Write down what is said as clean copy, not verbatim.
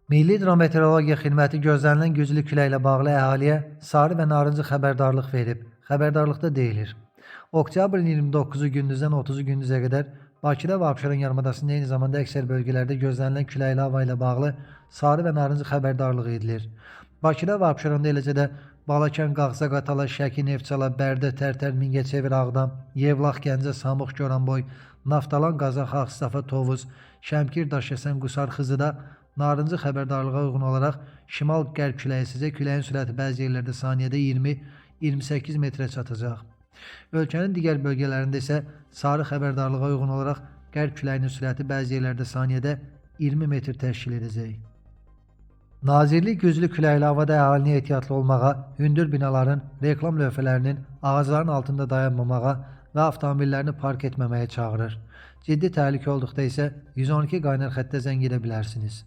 Milli Hidrometeorologiya Xidməti gözlənilən güclü küləklə bağlı əhaliyə sarı və narıncı xəbərdarlıq verib. Xəbərdarlıqda deyilir: Oktyabrın 29-u gündüzdən 30-u gündüzə qədər Bakıda və Abşeron yarımadasının eyni zamanda əksər bölgələrdə gözlənilən küləkli hava ilə bağlı sarı və narıncı xəbərdarlığı edilir. Bakıda və Abşeronda, eləcə də Balakən, Qaxza, Qatala, Şəki, Neftçala, Bərdə, Tərtər, Mingəçevir, Ağdam, Yevlax, Gəncə, Samux, Goranboy, Naftalan, Qazax, Ağstafa, Tovuz, Şəmkir, Daşkəsən, Qusar, Xızıda narıncı xəbərdarlığa uyğun olaraq şimal-qərb küləyi əsəcək. Küləyin sürəti bəzi yerlərdə saniyədə 20-28 metrə çatacaq. Ölkənin digər bölgələrində isə sarı xəbərdarlığa uyğun olaraq qərb küləyinin sürəti bəzi yerlərdə saniyədə 20 metr təşkil edəcək. Nazirlik güclü küləkli havada əhalini ehtiyatlı olmağa, hündür binaların, reklam lövhələrinin, ağacların altında dayanmamağa və avtomobillərini park etməməyə çağırır. Ciddi təhlükə olduqda isə 112 qaynar xəttə zəng edə bilərsiniz.